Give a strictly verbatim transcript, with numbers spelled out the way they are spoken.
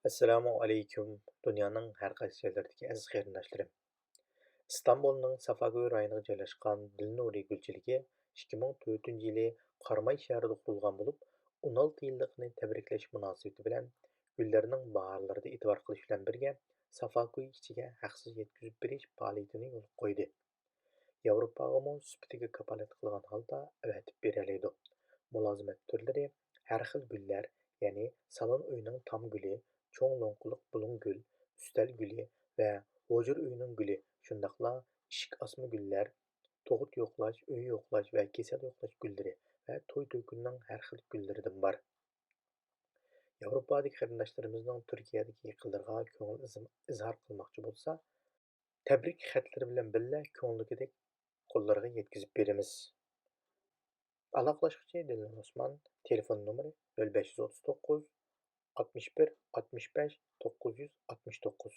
ئەسسالامۇ ئەلەيكۇم، دۇنيانىڭ ھەر قايسى جايلىرىدىكى ئەزىز قېرىنداشلىرىم. ئىستانبۇلنىڭ سافاگۆي رايونىغا جايلاشقان دىلنۇرى گۈلچىلىكى ئىككى مىڭ تۆتىنچى يىلى قاراماي شەھىرىدە قۇرۇلغان بولۇپ، ئون ئالتە يىللىقىنى تەبرىكلەش مۇناسىۋىتى بىلەن گۈللەرنىڭ باھارلىرىدا ئېتىبار قىلىش بىلەن بىرگە، سافاگۆي ئىچىگە ھەقسىز يەتكۈزۈپ بېرىش پائالىيىتىنى يولغا قويدى. ياۋروپاغىمۇ سۈپىتىگە كاپالەت قىلغان ھالدا ئەۋەتىپ بېرەلەيدۇ. مۇلازىمەت تۈرلىرى ھەر خىل گۈللەر، يەنى سالون ئۆيىنىڭ تام گۈلى، چوڭ لوڭقىلىق بۇلۇڭ گۈل، ئۈستەل گۈلى ۋە ھۇجرا ئۆيىنىڭ گۈلى، شۇنداقلا ئىشىك ئاسما گۈللەر، تۇغۇت يوقلاش، ئۆي يوقلاش ۋە كېسەل يوقلاش گۈللىرى ۋە توي تۆكۈننىڭ ھەر خىل گۈللىرىدىن بار. ياۋروپادىكى قېرىنداشلىرىمىزنىڭ تۈركىيەدىكى يېقىنلىرىغا كۆڭۈل ئىزم-، ئىزھار قىلماقچى بولسا، تەبرىك خەتلىرى بىلەن بىللە كۆڭلىدىكىدەك قوللىرىغا يەتكۈزۈپ بېرىمىز. ئالاقىلاشقۇچى دىلنۇر ئوسمان، تېلېفون نومۇرى نۆل بەش يۈز ئوتتۇز توققۇز، ئاتمىش بىر، ئاتمىش بەش، توققۇز يۈز ئاتمىش توققۇز.